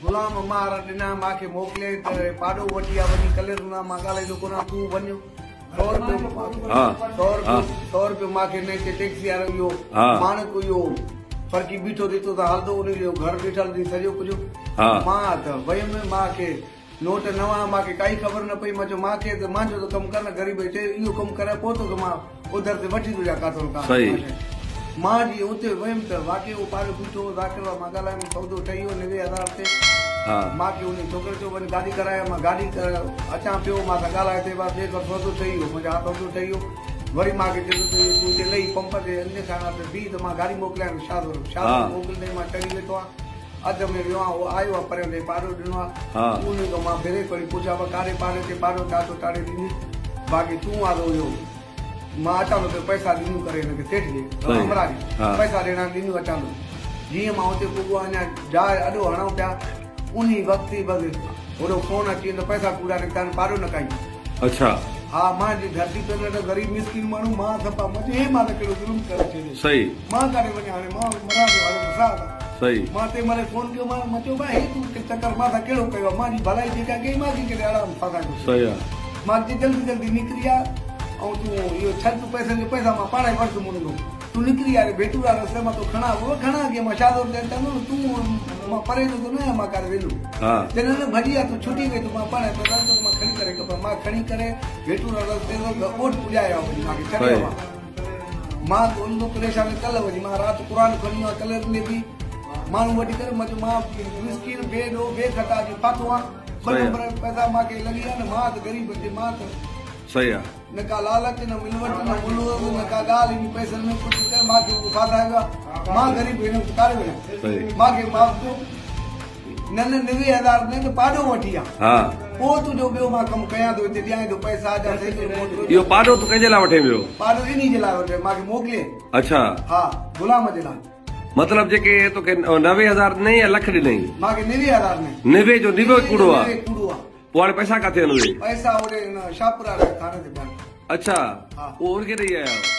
غلام مار ڏنا مانکي موڪلي ته پاڏو وٺي آ وڃي ڪلر نه مان ڳالهائيندو ڪونه تون وڃ 100 روپيو 100 روپيو مانکي نه هتي ٽيڪسي وارو اهو ماڻڪ اهو فرقي بيٺو ڏتو ته هلندو ان جو گهر ڏٺل ڏي سڄو ڪجهه مان ته ويم مانکي نوٽ نوان مانکي ڪائي خبر نه پئي مان چيو مانکي ته مانجو ته ڪم ڪر نه غريب چيو اهو ڪم ڪرائي پوء توکي مان اوڌر تي وٺي ٿو ڏيان ڪاٿو نه ڪا مان جي اتي ويم ته واقعي اهو پاڙو بيٺو هو ذاڪر مان ڳالهايم سودو ٺهي ويو 90,000 تي مان کي انهي ڇوڪري چيو وڃ گاڏي ڪرايا مان گاڏي اچان پيو مان سان ڳالهائي تي بعد ٻئي کان سودو ٺهي ويو منهنجا ها سودو ٺهي ويو وري مان کي چيو ته تون هتي لهي پمپ تي انجي خانه تي بيهه ته مان گاڏي موڪليان ٿو شاهه شاهه موڪليندي مان چڙهي ويٺو آهيان اڌ ۾ ويو آهيان اهو آيو آهي پريان تي پاڙو ڏنو آهي انهي کان مان بريڪ وري پڇيا ٻه ڪاري پاڙي تي پاڙو ڇا ٿو ٽاڙي ڏني باقي تون آ اهو مان اچان ٿو ته پئسا ڏنيون ڪري هن کي سيٺ جي همراهه کي پئسا ڏيڻا ڏنيون اچان ٿو جيئن مان اتي پڳو آهيان اڃا جاء اڏو هڻون پيا انهي وقت ئي بس هوڏو فون اچي ويو ته پئسا پورا نڪتا آهن پاڏو نه کائين. اڇا. ها مان جي ڌرتي تي نه غريب مسڪين ماڻهو مان صفا مان چيو هي مان ته ڪهڙو ظلم ڪري ڇڏيو. صحيح. مان ڪاڏي وڃان هاڻي مان مران ٿو هاڻي ته ساهه ٿا. صحيح. مان تنهن مهل فون ڪيو مان مان چيو ڀاء هي تون چڪر مان سان ڪهڙو ڪيو آهي مان جي ڀلائي جيڪا ڪئي مان کي ڪڏهن آرام ڦاسايو. صحيح آ. مان چيو جلدي جلدي نڪري آ ۽ تون اهو ڇڏ تون پئسن جو پئسا مان پاڻ ئي وٺندم ان کان تون نڪري آ ري ڀيٽو واري رستي مان تو کڻان اهو کڻان ڪيئن مان شاهدور تي اچان ٿو نه تون مان پري جو ته نه آهيان مان ڪاڏي ويندم چي نه نه ڀڄي آ تون ڇٽي وئي تون مان پاڻ ئي پئسا وٺندم مان کڻي ڪري ڪپڙا مان کڻي ڪري ڀيٽو واري رستي تي ڳوٺ پڄايا وڃي مان کي ڇڏيو مان مان ان کان پريشان ڪلهه وڃي مان رات قرآن کڻي آ ڪلهه ڏينهن به ماڻهو وٺي ڪري مان چيو مان مسڪين بي ڏوهه بي خطا جي ڦاٿو آهيان ٻه نمبر پئسا مان کي لڳي ويا نه مان ته غريب کي مان ته صحيح آ. نه ڪا لالچ نه ملوٽ نه ملوث نه ڪا ڳالهه ان پئسن ۾ ڪجهه ڪر مان کي اهو ڦاسايو ويو آ مان غريب هن کي ڪاڏي وڃان مان کي معاف ڪيو نه نه 90,000 نه ته پاڏو وٺي آ ها پوء تنهنجو ٻيو مان ڪم ڪيان ٿو هتي ڏيانء ٿو پئسا جا سائيڪل موٽر اهو پاڏو تون ڪنهن جي لاء وٺين ويو؟ پاڏو انهي جي لاء وٺي مان کي موڪلي اڇا ها غلام جي لاء. مطلب جيڪي توکي 90,000 ڏنئي يا لک ڏنئي؟ مان کي 90,000 ڏنئي. 90 جو 90 ڪوڙو آ. 90 ڪوڙو آ. پوء هاڻي پئسا ڪاٿي آهن اهي؟ پئسا هوڏي هن شاهپور واري ٿاڻي تي پيا آهن. اڇا ها. اهو ان کي ڏئي آيا آهيو؟